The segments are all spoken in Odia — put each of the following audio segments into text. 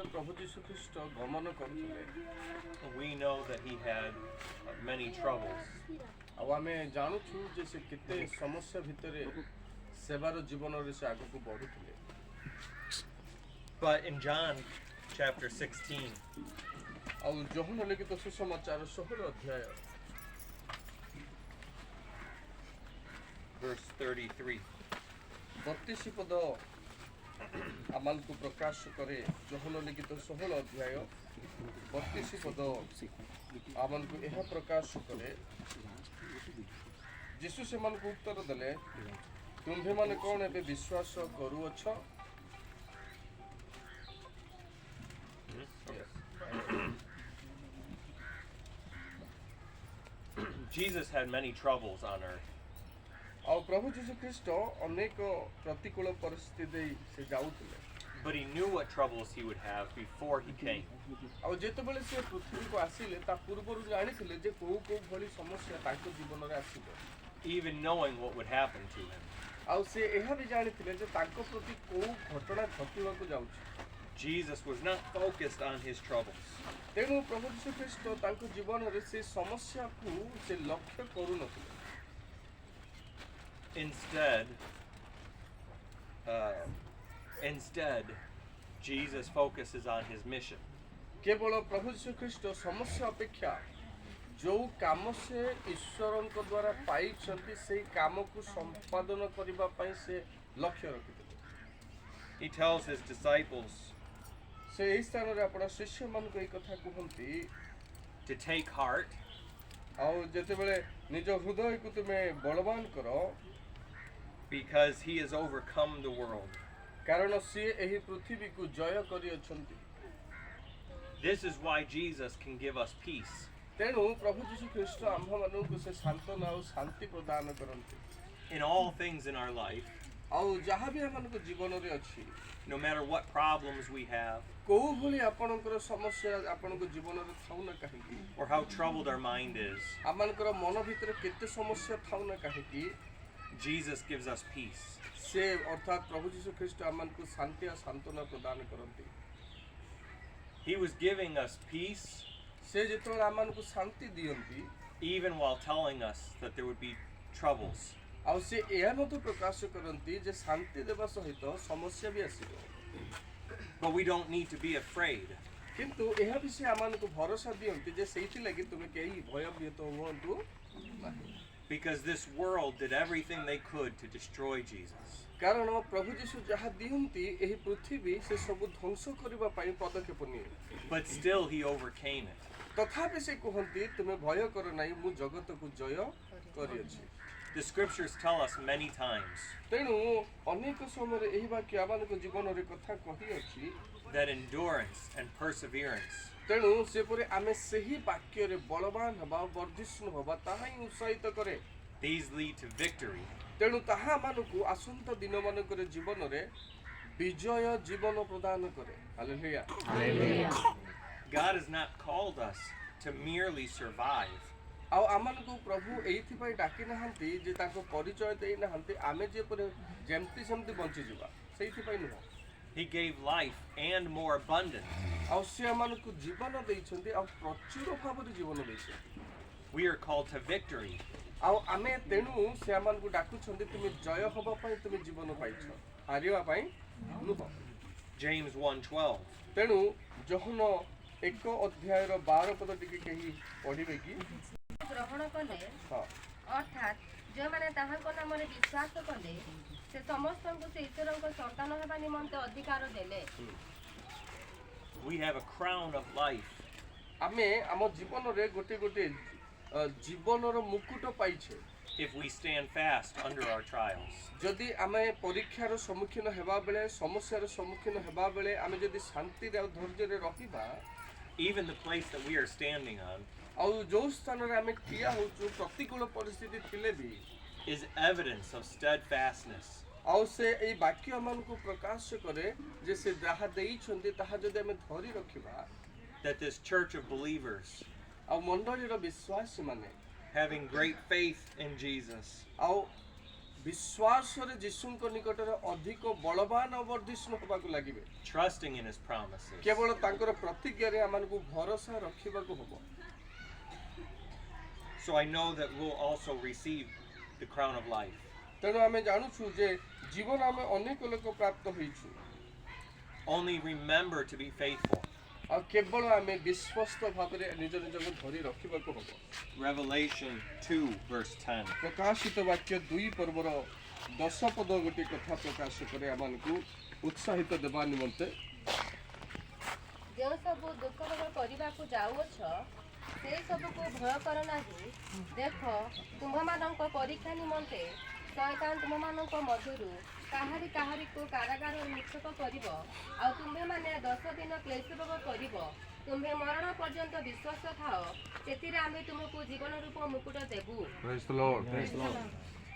ପ୍ରଭୁ ଯୀଶୁ ଖ୍ରୀଷ୍ଟ ଗମନ କରୁଥିଲେ, we know that he had many troubles. ଆଉ ଆମେ ଜାଣୁଛୁ ଯେ ସେ କେତେ ସମସ୍ୟା ଭିତରେ ସେବାର ଜୀବନରେ ସେ ଆଗକୁ ବଢୁଥିଲେ। But in John chapter 16, ଆଉ ଯୋହନ ଲିଖିତ ସୁସମାଚାର 16 ଅଧ୍ୟାୟ, verse 33, 32 ପଦ ଆମମାନଙ୍କୁ ପ୍ରକାଶ କରେ। ଯୋହନ ଲିଖିତ 16 ଅଧ୍ୟାୟ 32 ପଦ ଆମମାନଙ୍କୁ ଏହା ପ୍ରକାଶ କରେ, ଯୀଶୁ ସେମାନଙ୍କୁ ଉତ୍ତର ଦେଲେ, ତୁମ୍ଭେମାନେ କ'ଣ ଏବେ ବିଶ୍ୱାସ କରୁଅଛ? Yes. Jesus had many troubles on earth. ଆଉ ପ୍ରଭୁ ଯୀଶୁ ଖ୍ରୀଷ୍ଟ ଅନେକ ପ୍ରତିକୂଳ ପରିସ୍ଥିତି ଦେଇ ସେ ଯାଉଥିଲେ। But he knew what troubles he would have before he came. ଆଉ ଯେତେବେଳେ ସେ ପୃଥିବୀକୁ ଆସିଲେ, ତା ପୂର୍ବରୁ ଜାଣିଥିଲେ ଯେ କୋଉ କୋଉ ଭଳି ସମସ୍ୟା ତାଙ୍କ ଜୀବନରେ ଆସିବ। Even knowing what would happen to him. ଆଉ ସେ ଏହା ବି ଜାଣିଥିଲେ ଯେ ତାଙ୍କ ପ୍ରତି କୋଉ ଘଟଣା ଘଟିବାକୁ ଯାଉଛି। Jesus was not focused on his troubles. ତେଣୁ ପ୍ରଭୁ ଯୀଶୁ ଖ୍ରୀଷ୍ଟ ତାଙ୍କ ଜୀବନରେ ସେ ସମସ୍ୟାକୁ ସେ ଲକ୍ଷ୍ୟ କରୁନଥିଲେ। Instead, Jesus focuses on his mission. କେବଳ ପ୍ରଭୁ ଯୀଶୁ ଖ୍ରୀଷ୍ଟ ସମସ୍ୟା ଅପେକ୍ଷା ଯୋଉ କାମ ସେ ଈଶ୍ୱରଙ୍କ ଦ୍ୱାରା ପାଇଛନ୍ତି, ସେଇ କାମକୁ ସମ୍ପାଦନ କରିବା ପାଇଁ ସେ ଲକ୍ଷ୍ୟ ରଖିଥିଲେ। He tells his disciples ସେ ଏହି ସ୍ଥାନରେ ଆପଣ ଶିଷ୍ୟମାନଙ୍କୁ ଏଇ କଥା କୁହନ୍ତି to take heart ଆଉ ଯେତେବେଳେ ନିଜ ହୃଦୟକୁ ତୁମେ ବଳବାନ କର, because he has overcome the world. କାରଣ ସିଏ ଏହି ପୃଥିବୀକୁ ଜୟ କରିଅଛନ୍ତି। This is why Jesus can give us peace. ତେଣୁ ପ୍ରଭୁ ଯୀଶୁ ଖ୍ରୀଷ୍ଟ ଆମ୍ଭମାନଙ୍କୁ ସେ ସାନ୍ତ୍ୱନା ଆଉ ଶାନ୍ତି ପ୍ରଦାନ କରନ୍ତି। In all things in our life, ଆଉ ଯାହା ବି ଆମମାନଙ୍କ ଜୀବନରେ ଅଛି, no matter what problems we have କୋଉ ଭଳି ଆପଣଙ୍କର ସମସ୍ୟା ଆପଣଙ୍କ ଜୀବନରେ ଥାଉ ନା କାହିଁକି, or how troubled our mind is, ଆମମାନଙ୍କର ମନ ଭିତରେ କେତେ ସମସ୍ୟା ଥାଉ ନା କାହିଁକି, Jesus gives us peace. ସେ ଅର୍ଥାତ୍ ପ୍ରଭୁ ଯୀଶୁ ଖ୍ରୀଷ୍ଟ ଆମମାନଙ୍କୁ ଶାନ୍ତି ଆଉ ସାନ୍ତ୍ୱନା ପ୍ରଦାନ କରନ୍ତି। He was giving us peace ସେ ଯେତେବେଳେ ଆମମାନଙ୍କୁ ଶାନ୍ତି ଦିଅନ୍ତି, even while telling us that there would be troubles. ଆଉ ସେ ଏହା ମଧ୍ୟ ପ୍ରକାଶ କରନ୍ତି ଯେ ଶାନ୍ତି ଦେବା ସହିତ ସମସ୍ୟା ବି ଆସିବ। But we don't need to be afraid କିନ୍ତୁ ଏହା ବି ସେ ଆମମାନଙ୍କୁ ଭରସା ଦିଅନ୍ତି ଯେ ସେଇଥିଲାଗି ତୁମେ କେହି ଭୟଭୀତ ହୁଅନ୍ତୁ ନାହିଁ, because this world did everything they could to destroy Jesus. କାରଣ ପ୍ରଭୁ ଯୀଶୁ ଯାହା ଦିଅନ୍ତି, ଏହି ପୃଥିବୀ ସେ ସବୁ ଧ୍ୱଂସ କରିବା ପାଇଁ ପଦକ୍ଷେପ ନିଏ। But still, he overcame it. ତଥାପି ସେ କୁହନ୍ତି, ତୁମେ ଭୟ କର ନାହିଁ, ମୁଁ ଜଗତକୁ ଜୟ କରିଅଛି। The scriptures tell us many times ତେଣୁ ଅନେକ ସମୟରେ ଏହି ବାକ୍ୟ ଆମମାନଙ୍କ ଜୀବନରେ କଥା କହିଅଛି that endurance and perseverance ତେଣୁ ସେପରି ଆମେ ସେହି ବାକ୍ୟରେ ବଳବାନ ହେବା, ବର୍ଦ୍ଧିଷ୍ଣୁ ହେବା, ତାହା ହିଁ ଉତ୍ସାହିତ କରେ। these lead to victory ତେଣୁ ତାହା ଆମମାନଙ୍କୁ ଆସନ୍ତା ଦିନମାନଙ୍କରେ ଜୀବନରେ ବିଜୟ ଜୀବନ ପ୍ରଦାନ କରେ। Hallelujah. God has not called us to merely survive. ଆଉ ଆମମାନଙ୍କୁ ପ୍ରଭୁ ଏଇଥିପାଇଁ ଡାକି ନାହାନ୍ତି ଯେ ତାଙ୍କ ପରିଚୟ ଦେଇନାହାନ୍ତି, ଆମେ ଯେପରି ଯେମିତି ସେମିତି ବଞ୍ଚିଯିବା, ସେଇଥିପାଇଁ ନୁହଁ। He gave life and more abundant. ଆଉ ସେ ଆମମାନଙ୍କୁ ଜୀବନ ଦେଇଛନ୍ତି ଆଉ ପ୍ରଚୁର ଭାବରେ ଜୀବନ ଦେଇଛନ୍ତି। We are called to victory. ଆଉ ଆମେ ତେଣୁ ସେ ଆମମାନଙ୍କୁ ଡାକୁଛନ୍ତି, ତୁମେ ଜୟ ହବା ପାଇଁ ତୁମେ ଜୀବନ ପାଇଛ, ହାରିବା ପାଇଁ ନୁହଁ। James 1:12. ତେଣୁ ଯୋହନ 1 ଅଧ୍ୟାୟର 12 ପଦ ଟିକେ କେହି ପଢିବେ କି? ଗ୍ରହଣ କଲେ, ଅର୍ଥାତ୍ ଯେଉଁମାନେ ତାହାଙ୍କ ନାମରେ ବିଶ୍ୱାସ କଲେ, ସେ ସମସ୍ତଙ୍କୁ ସେ ଈଶ୍ୱରଙ୍କ ସନ୍ତାନ ହେବା ନିମନ୍ତେ ଅଧିକାର ଦେଲେ। We have a crown of life. ଆମେ ଆମ ଜୀବନରେ ଗୋଟେ ଗୋଟେ ଜୀବନର ମୁକୁଟ ପାଇଛେ if we stand fast under our trials. ଯଦି ଆମେ ପରୀକ୍ଷାର ସମ୍ମୁଖୀନ ହେବା ବେଳେ, ସମସ୍ୟାର ସମ୍ମୁଖୀନ ହେବା ବେଳେ ଆମେ ଯଦି ଶାନ୍ତିରେ ଆଉ ଧୈର୍ଯ୍ୟରେ ରହିବା, Even the place that we are standing on ଆଉ ଯୋଉ ସ୍ଥାନରେ ଆମେ ଠିଆ ହଉଛୁ, ପ୍ରତିକୂଳ ପରିସ୍ଥିତି ଥିଲେ ବି, is evidence of steadfastness. ଆଉ ସେ ଏଇ ବାକ୍ୟ ଆମମାନଙ୍କୁ ପ୍ରକାଶ କରେ ଯେ ସେ ଯାହା ଦେଇଛନ୍ତି, ତାହା ଯଦି ଆମେ ଧରି ରଖିବା, That this church of believers, ଆଉ ମଣ୍ଡଳୀର ବିଶ୍ୱାସୀ ମାନେ, having great faith in Jesus, ଆଉ ବିଶ୍ୱାସରେ ଯୀଶୁଙ୍କ ନିକଟରେ ଅଧିକ ବଳବାନ ଓ ବର୍ଦ୍ଧିଷ୍ଣୁ ହେବାକୁ ଲାଗିବେ। Trusting in his promises. କେବଳ ତାଙ୍କର ପ୍ରତିଜ୍ଞାରେ ଆମମାନଙ୍କୁ ଭରସା ରଖିବାକୁ ହବ। So I know that we'll also receive the crown of life. ତେଣୁ ଆମେ ଜାଣୁଛୁ ଯେ ଜୀବନ ଆମେ ଅନେକ ଲୋକ ପ୍ରାପ୍ତ ହେଇଛୁ। Only remember to be faithful. ଆଉ କେବଳ ଆମେ ବିଶ୍ୱସ୍ତ ଭାବରେ ନିଜ ନିଜକୁ ଧରି ରଖିବାକୁ ହବ। Revelation 2, verse 10. ପ୍ରକାଶିତ ବାକ୍ୟ 2 ପର୍ବର 10 ପଦ ଗୋଟିଏ କଥା ପ୍ରକାଶ କରେ ଆମମାନଙ୍କୁ ଉତ୍ସାହିତ ଦେବା ନିମନ୍ତେ। ଯେଉଁ ସବୁ ଦୁଃଖ ଭୋଗ କରିବାକୁ ଯାଉଅଛ, ସେଇ ସବୁକୁ ଭୟ କର ନାହିଁ। ଦେଖ, ତୁମ୍ଭମାନଙ୍କ ପରୀକ୍ଷା ନିମନ୍ତେ ଶୟତାନ ତୁମ୍ଭମାନଙ୍କ ମଧ୍ୟରୁ କାହାରି କାହାରିକୁ କାରାଗାରରେ ନିକ୍ଷେପ କରିବ, ଆଉ ତୁମ୍ଭେମାନେ 10 ଦିନ କ୍ଲେଶ ଭୋଗ କରିବ। ତୁମ୍ଭେ ମରଣ ପର୍ଯ୍ୟନ୍ତ ବିଶ୍ୱସ୍ତ ଥାଅ, ସେଥିରେ ଆମେ ତୁମକୁ ଜୀବନ ରୂପ ମୁକୁଟ ଦେବୁ।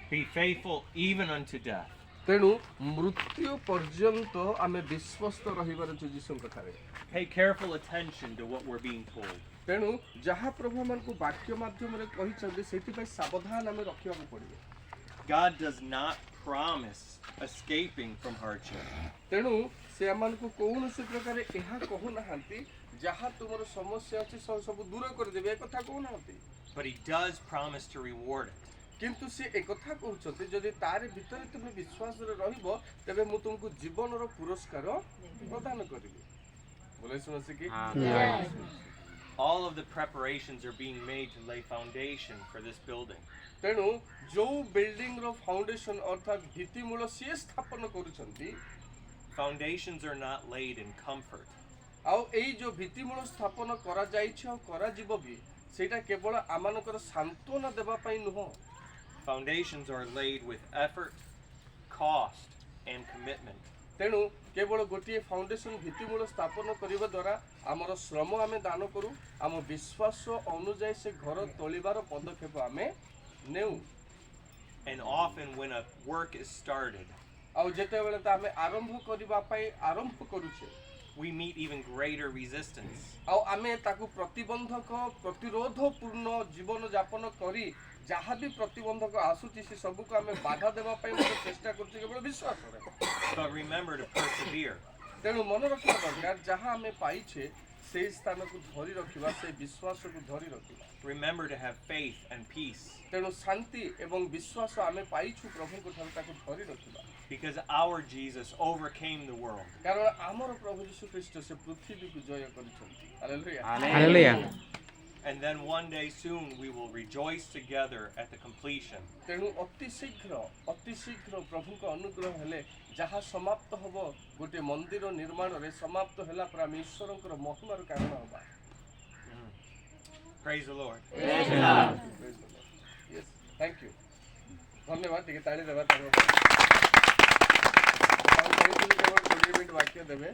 Be faithful even unto death. ତେଣୁ ମୃତ୍ୟୁ ପର୍ଯ୍ୟନ୍ତ ଆମେ ବିଶ୍ୱସ୍ତ ରହିବାର ଅଛି ଯୀଶୁଙ୍କ ଠାରେ। Pay careful attention to what we're being told. ତେଣୁ ଯାହା ପ୍ରଭୁ ଆମମାନଙ୍କୁ ବାକ୍ୟ ମାଧ୍ୟମରେ କହିଛନ୍ତି, ସେଥିପାଇଁ ସାବଧାନ ଆମେ ରଖିବାକୁ ପଡ଼ିବ। God does not promise escaping from hardship. ତେଣୁ ସେ ଆମମାନଙ୍କୁ କୌଣସି ପ୍ରକାର ଏହା କହୁନାହାନ୍ତି, ଯାହା ତୁମର ସମସ୍ୟା ଅଛି ସବୁ ସବୁ ଦୂର କରିଦେବେ, ଏ କଥା କହୁନାହାନ୍ତି। But he does promise to reward it. କିନ୍ତୁ ସେ ଏକଥା କହୁଛନ୍ତି, ଯଦି ତାରି ଭିତରେ ତୁମେ ବିଶ୍ୱାସରେ ରହିବ, ତେବେ ମୁଁ ତୁମକୁ ଜୀବନର ପୁରସ୍କାର ପ୍ରଦାନ କରିବି ବୋଲେ ଶୁଣସି କି। All of the preparations are being made to lay foundation for this building. ତେଣୁ ଯୋଉ ବିଲ୍ଡିଂର ଫାଉଣ୍ଡେସନ ଅର୍ଥାତ୍ ଭିତ୍ତିମୂଳ ସିଏ ସ୍ଥାପନ କରୁଛନ୍ତି। Foundations are not laid in comfort. ଆଉ ଏଇ ଯୋଉ ଭିତ୍ତିମୂଳ ସ୍ଥାପନ କରାଯାଇଛି ଆଉ କରାଯିବ ବି, ସେଇଟା କେବଳ ଆମମାନଙ୍କର ସାନ୍ତ୍ୱନା ଦେବା ପାଇଁ ନୁହଁ। Foundations are laid with effort, cost, and commitment. ତେଣୁ କେବଳ ଗୋଟିଏ ଫାଉଣ୍ଡେସନ ଭିତ୍ତିମୂଳ ସ୍ଥାପନ କରିବା ଦ୍ୱାରା ଆମର ଶ୍ରମ ଆମେ ଦାନ କରୁ, ଆମ ବିଶ୍ୱାସ ଅନୁଯାୟୀ ସେ ଘର ତୋଳିବାର ପଦକ୍ଷେପ ଆମେ ନେଉ। And often, when a work is started, ଆଉ ଯେତେବେଳେ ତ ଆମେ ଆରମ୍ଭ କରିବା ପାଇଁ ଆରମ୍ଭ କରୁଛେ, we meet even greater resistance. ଆଉ ଆମେ ତାକୁ ପ୍ରତିବନ୍ଧକ ପ୍ରତିରୋଧପୂର୍ଣ୍ଣ ଜୀବନ ଯାପନ କରି ଯାହା ବି ପ୍ରତିବନ୍ଧକ ଆସୁଛି, ସେ ସବୁକୁ ଆମେ ବାଧା ଦେବା ପାଇଁ ମଧ୍ୟ ଚେଷ୍ଟା କରୁଛେ କେବଳ ବିଶ୍ୱାସରେ। But remember to persevere. ତେଣୁ ମନେ ରଖିବା ଦରକାର, ଯାହା ଆମେ ପାଇଛେ ସେଇ ସ୍ଥାନକୁ ଧରି ରଖିବା, ସେଇ ବିଶ୍ୱାସକୁ ଧରି ରଖିବା। Remember to have faith and peace ତେଣୁ ଶାନ୍ତି ଏବଂ ବିଶ୍ୱାସ ଆମେ ପାଇଛୁ ପ୍ରଭୁଙ୍କ ଠାରୁ, ତାକୁ ଧରି ରଖିବା। because our Jesus overcame the world. କାରଣ ଆମର ପ୍ରଭୁ ଯୀଶୁ ଖ୍ରୀଷ୍ଟ ସେ ପୃଥିବୀକୁ ଜୟ କରିଛନ୍ତି। Hallelujah. Hallelujah. And then one day soon we will rejoice together at the completion. ତେଣୁ ଅତି ଶୀଘ୍ର, ଅତି ଶୀଘ୍ର ପ୍ରଭୁଙ୍କ ଅନୁଗ୍ରହ ହେଲେ ଯାହା ସମାପ୍ତ ହବ, ଗୋଟିଏ ମନ୍ଦିର ନିର୍ମାଣରେ ସମାପ୍ତ ହେଲା ପରେ ଆମେ ଈଶ୍ୱରଙ୍କର ମହିମାର କାରଣ ହବା। Praise the Lord. Praise the Lord. Yes, thank you. ଧନ୍ୟବାଦ। ଟିକେ ତାଳି ଦେବା ତାଙ୍କ ପାଇଁ। ଆଉ କହିଥିଲି କେବଳ 20 ମିନିଟ୍ ବାକ୍ୟ ଦେବେ,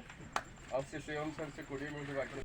ଆଉ ସେ ସେଇ ଅନୁସାରେ ସେ 20 ମିନିଟ୍ ବାକ୍ୟ